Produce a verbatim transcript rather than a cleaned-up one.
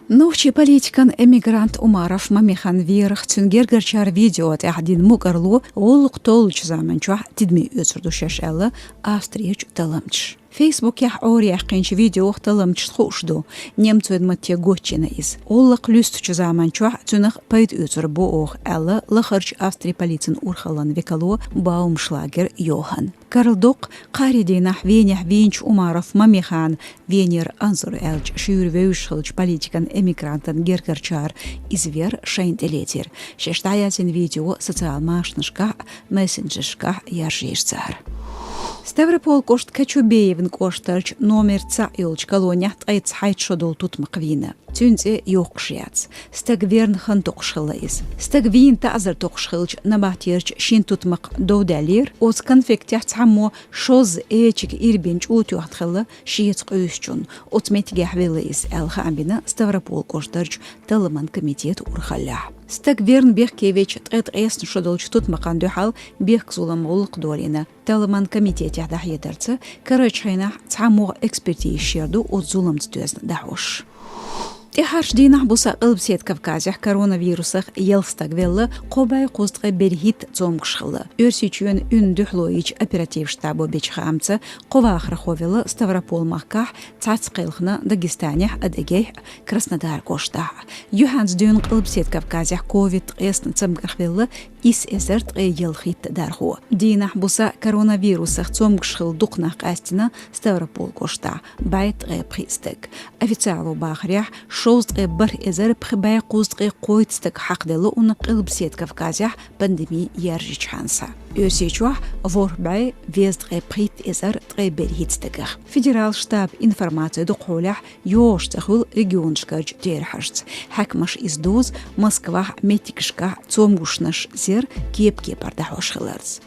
Нохчийн политикан эмигрант Умаров Мамихан верах, цуьнан гергарчара видео тӀехь дина мукӀарло гӀуллакх толлучу заманчохь тидаме оьцур ду шаьш аьлла, Австрерчу талламчаша. Фейсбукехь Ӏораяьккхинчу видеох талламчашна хууш ду, немцойн матте гочйина иза. ГӀуллакх луьстучу заманчохь цуьнах пайда оьцур бу оха аьлла, лахарчу Австрин полицин урхаллин векало Баумшлагер Йохан. Карла доккха кхаарин дийнахь Венехь вийначу Умаров Мамихана Венера анзор аьлча шуьйра вевзаш хиллачу политикан эмигрантан гергарчара иза вер шайна тӀелетира. Шаьш дӀаяздина видео социал машанашкахь а, мессенджершкахь а яржийра цара. Ставрополь кӀоштан Кочубеевн кӀоштарчу номер цхьаъ йолчу колонехь ткъе цхьайтта шо долу тутмакх вийна. Цуьнан цӀе йоккхуш яц. Стаг верна хан токхуш хилла иза. Стаг вийна таӀзар токхуш хиллачу набахтечу шина тутмакха дов даьллера. Оцу конфликтехь цхьаммо шозза эчиг ирбина чӀу тоьхна хилла шеца къуьйсучунна. Оцу меттигехь велла иза аьлла хаам бина Ставрополь кӀоштарчу талламан комитетан урхаллехь. Стаг верна бехке веча ткъе ткъесна шо долчу тутмакхана дуьхьал бехк-зулам гӀуллакх долийна. Талламан комитетехь дӀахьедарца, карарчу хенахь цхьамогӀа экспертизаш яр ду оцу зуламца доьзна дӀахьош. ТӀаьхьарчу дийнахь-буса Къилбаседа Кавказехь коронавирусах ялх стаг велла, кхо бӀе кхузткъе берхӀитта цомгуш хилла. Оьрсийчоьнан уьнан дуьхьало йича оперативан штабо бечу хаамца, кхо вахархо велла Ставрополь-махкахь, цхьацца кхелхина Дагестанехь, Адыгейхь, Краснодар кӀоштахь. Юьхьанца дуьйна Къилбаседа Кавказехь ковид ткъесна цамгарх велла исс эзар ткъе ялхитта дархо. Дийнахь-буса коронавирусах цомгуш хилла дукха нах къаьстина Ставрополь кӀоштахь, бӀе ткъе пхиъ стаг. Официало бахарехь, шовзткъе бархӀ эзар пхи бӀе кхузткъе кхойтта стаг хьакхаделла уьнан Къилбаседа Кавказехь пандеми яржичхьана схьа. Оьрсийчохь ворхӀ бӀе везткъе пхийтта эзар ткъе берхӀитта стагах. Федералан штабан информаци дукхахьолехь, йогӀуш ца хуьлу регионашкарчу терахьашца. Хьаькамаша иза дузу Москвахь меттигашкахь цомгушнаш зер кеп-кепара дӀахьош хиларца.